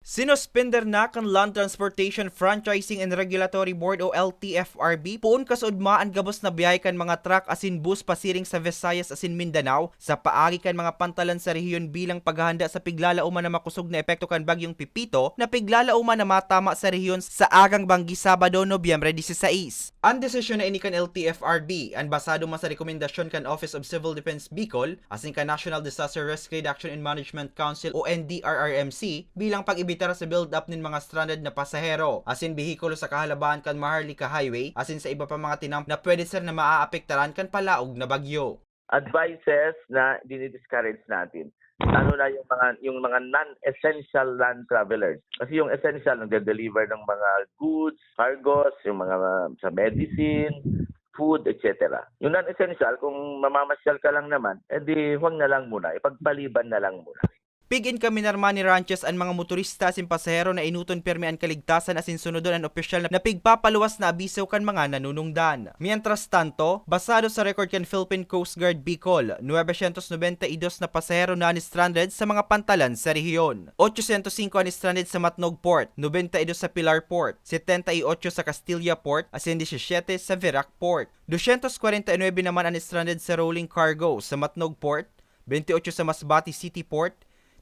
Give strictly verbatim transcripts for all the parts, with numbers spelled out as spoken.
Sinuspender na kan Land Transportation Franchising and Regulatory Board o L T F R B poon kasaudma an gabos na biyahe kan mga truck asin bus pasiring sa Visayas asin Mindanao sa paagi kan mga pantalan sa rehiyon bilang paghahanda sa piglalauman na makosog na epekto kan Bagyong Pepito na piglalauman na matama sa rehiyon sa agang banggi Sabado, Nobyembre diseseis. An desisyon na ini kan L T F R B an basado man sa rekomendasyon kan Office of Civil Defense Bicol asin kan National Disaster Risk Reduction and Management Council o N D R R M C bilang pag-ebitar sa build-up nin mga stranded na pasahero asin behikulo sa kahalabaan kan Maharlika Highway asin sa iba pa mga tinampo na pwede ser na maaapektaran kan palaog na bagyo. Advices na dinidiscourage natin. Lalo na yung mga, yung mga non-essential land travelers. Kasi yung essential, nagde-deliver ng mga goods, cargos, yung mga sa medicine, food, et cetera. Yung non-essential, kung mamamasyal ka lang naman, edi huwag na lang muna, ipagpaliban na lang muna. Pig-in kan Minarmani Ranches an mga motorista asin pasahero na enoton pirmi an kaligtasan asin sunodon an opisyal na pigpapaluwas na abiso kan mga nanunungdan. Mientras tanto, basado sa record kan Philippine Coast Guard Bicol, nuebe syentos nobenta y dos na pasahero na an stranded sa mga pantalan sa rehiyon. Ochosyentos singko an stranded sa Matnog Port, nobenta y dos sa Pilar Port, setenta y ocho sa Castilla Port, asin disyesete sa Virac Port. Dosyentos kwarenta y nuebe naman an stranded sa rolling cargo sa Matnog Port, bente ocho sa Masbate City Port,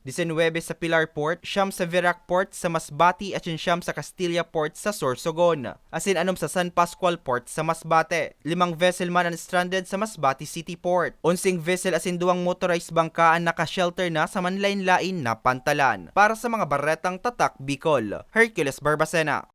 disinwebe sa Pilar Port, siyam sa Virac Port sa Masbate asin siyam sa Castilla Port sa Sorsogon, asin anom sa San Pascual Port sa Masbate. Limang vessel man an stranded sa Masbate City Port. Onseng vessel asin duwang motorized bangka an naka-shelter na sa manlain-lain na pantalan. Para sa mga baretang Tatak Bicol, Hercules Barbacena.